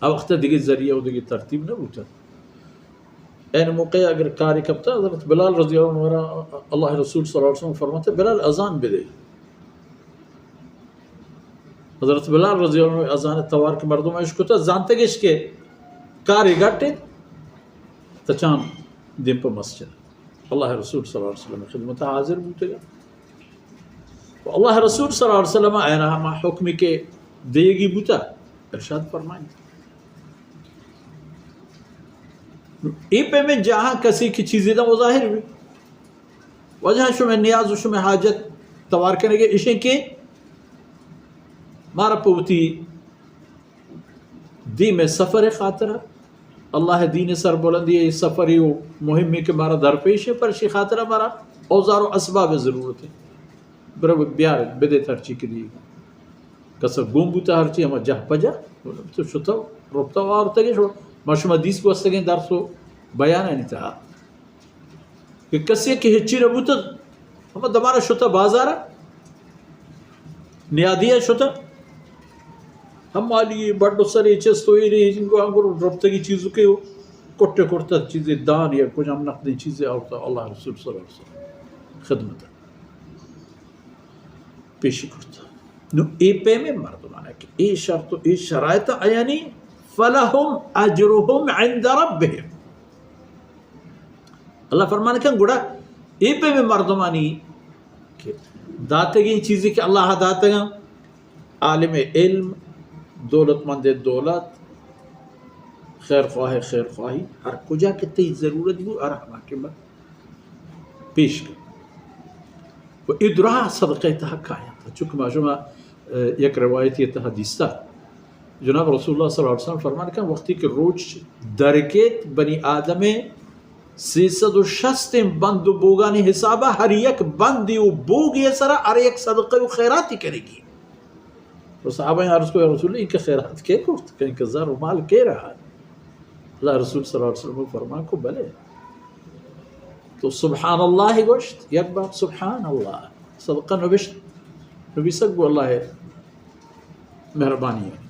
آ وقت دیگه ذریعہ و دیگه ترتیب نہ بوتا۔ این موقع اگر کاری کپتا، حضرت بلال رضی اللہ عنہ را اللہ رسول صلی اللہ علیہ وسلم فرماتے، بلال اذان بدے۔ حضرت بلال رضی اللہ عنہ اذان توار کہ مردم اش کتا، زانتگش کہ کاری گٹے، تچان دیم پہ مسجد۔ اللہ رسول صلی اللہ علیہ وسلم خدمت حاضر بوتگا۔ و اللہ رسول صلی اللہ علیہ وسلم آیا ہما حکمی کہ دیگی بوتا، ارشاد فرمائیں۔ اے پیمیں جاہاں کسی کی چیزی دا مظاہر بھی۔ وجہ شمئے نیاز و شمئے حاجت توار کنگے اشیں کہ مارا پہ وتی دیم سفر خاطر، اللہ دین سربلندی سفری و مہمی کہ مارا درپیش ہے، پر شی خاطر مارا اوزار و اسباب ضرورت ہے۔ برو بیار بدے ہرچی کہ دی۔ کسا گم بوتا ہرچی ہما جہ پجا، تو شتا رپتا و آورتگے شو۔ ما شما دیس گوستگیں درس و بیان نہیں تہا۔ کہ کسے کہ ہچی نہ بوتگ، ہما دمانا شتہ بازارا، نیادی ء شتہ، ہم مالی بڈ و سرے چست و ایرے انگو انگو رپتگی چیزو کہ کٹے کرتہ چیزے دان یا کجام نقدیں چیزے آورتہ اللہ رسول صلی اللہ علیہ وسلم خدمت پیشی کرتہ۔ نو اے پیمیں مردمانا کہ اے شرط و اے شرائط آیانی، فلهم اجرهم عند ربهم۔ اللہ فرمان کن گڑا اے پیمیں مردمانی کہ داتگیں چیزی کہ اللہ داتگاں، عالم علم، دولت مند دولت، خیر خواہ خیر خواہی، ہر کجا کہ تئی ضرورت بو، ہر ہما کہ پیش کن۔ و اے دراہ صدقہ تہا کاینت۔ چونکہ ما شما، اه، یک روایتی تہا دیستا۔ جناب رسول اللہ صلی اللہ علیہ وسلم فرمان کن، وقتی کہ روچ درکیت، بنی آدم سیصد و شست بند و بوگانی حسابا ہر یک بندی و بوگی سرا ہر یک صدقہ و خیراتی کنگی۔ تو صحابہ عرض کو، یا رسول اللہ، ان کے خیرات کے کرت؟ کہ ان کے زر و مال کے رہا؟ اللہ رسول صلی اللہ علیہ وسلم فرمان کو، بلے۔ تو سبحان اللہ گوشت، یک بار سبحان اللہ۔ صدقہ نوشت، نبیسک گو اللہ مہربانی ہے۔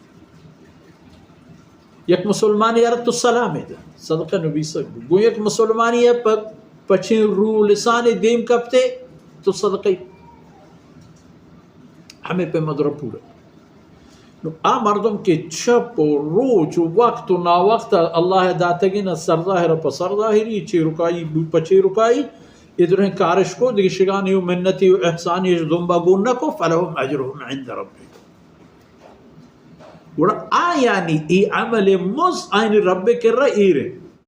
یک مسلمانی یار تو سلام ہے، صدقہ نبیسک گو۔ گو یک مسلمانی ہے پ-، پچھیں رو لسان دیم کپتے تو صدقہ ہمیں پہ مدر پورا۔ نو آ مردم کہ چپ و روچ و وقت و ناوقت اللہ داتگین سرظاہر پہ سرظاہری، چیرکائی بو پہ چیرکائی، ادرہیں کارش کو، دیگہ شگانی و منتی و احسانی اش دنبا گون نہ کو، فلهم اجرهم عند ربهم۔ گڑا آیانی ای عمل مز آئین رب کرا ایرے۔